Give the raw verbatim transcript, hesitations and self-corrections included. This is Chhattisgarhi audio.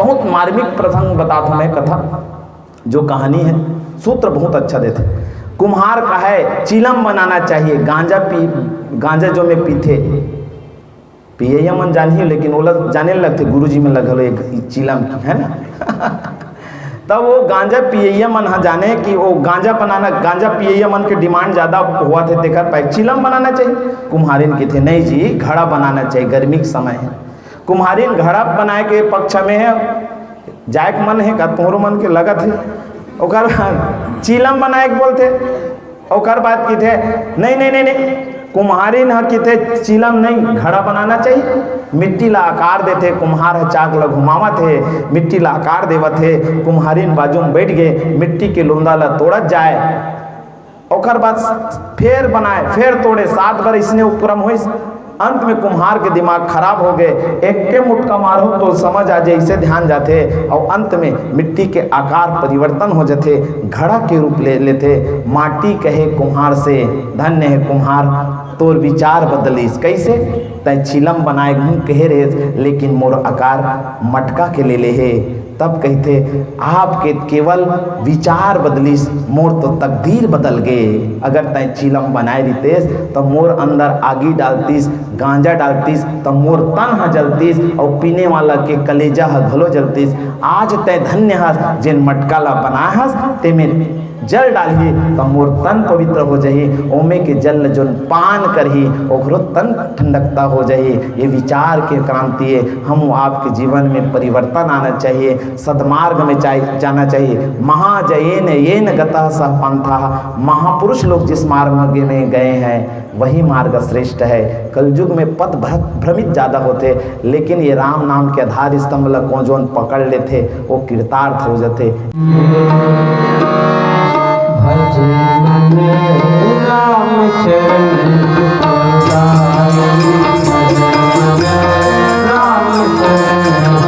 बहुत मार्मिक प्रसंग बतात हंव मैं, कथा जो कहानी हे, सूत्र बहुत अच्छा देथे। कुम्हार कहय चिलम बनाना चाहिए, गांजा पी, गांजा जो में पीथे, पियैया मन जानही, लेकिन ओला जाने लगथे गुरुजी मन ल घलो एक चिलम की, है ना? तब वो गांजा पियैया मन ह जाने कि वो गांजा बनाना, गांजा पियैया मन के demand ज्यादा होवत हे, तेकर पाए चिलम बनाना चाहिए। कुम्हारिन कथे, "नहीं जी, घड़ा बनाना चाहिए, गर्मी के समय हे।" कुम्हारिन घड़ा बनाए के पक्ष में हे, जाए के मन हे का, तोहरो मन के लगत हे। ओकर बाद चिलम बनाए के बोलथे, ओकर बाद कथे, "नहीं, नहीं, नहीं, नहीं।" कुम्हारिन ह कथे, "चिलम नहीं, घड़ा बनाना चाहिए।" मिट्टी ला आकार देथे, कुम्हार ह चाक ला घुमावत हे, मिट्टी ला आकार देवत हे। कुम्हारिन बाजू में बैठ गे, मिट्टी के लोंदा ला तोड़त जाए। ओकर बाद फेर बनाए, फेर तोड़े, सात बार इसने उपक्रम होइस। अंत में कुम्हार के दिमाग खराब हो गे। एके मुटका मारहूं तो समझ आ जाए, इसे ध्यान जाथे। और अंत में मिट्टी के आकार परिवर्तन हो जाथे, घड़ा के रूप ले लेथे। माटी कहे कुम्हार से, "धन्य हे कुम्हार, तोर विचार बदलिस।" कैसे? "तैं चिलम बनाए मुंह कहे रहेस, लेकिन मोर आकार मटका के ले ले हे।" तब कहिथे, "आपके केवल विचार बदलिस, मोर तो तकदीर बदल गे। अगर तैं चिलम बनाए रितेस, तो मोर अंदर आगी डालतिस, गांजा डालतिस, तो मोर तन ह जलतिस, और पीने वाला के कलेजा ह घलो जलतिस। आज तैं धन्य हस, जेन मटका ला बनाए हस, तेमे जल डालही, तो मोर तन पवित्र हो जाही। ओमे के जल ल जोन पान करही, ओकरो तन ठंडकता हो जाही।" ये विचार के क्रांति हे। हम आपके जीवन में परिवर्तन आना चाहिए, सदमार्ग में चाहे, जाना चाहिए। "महाजयेन येन गतः सः पंथः", महापुरुष लोग जिस मार्ग में गए हैं, वही मार्ग श्रेष्ठ है। कलयुग में पथ भ्र-, भ्रमित ज्यादा होथे, लेकिन ये राम नाम के आधार स्तंभ ला को जोन पकड़ लेथे, वो कृतार्थ हो जाथे। भज मन राम चरण गुसाई, भज मन राम चरण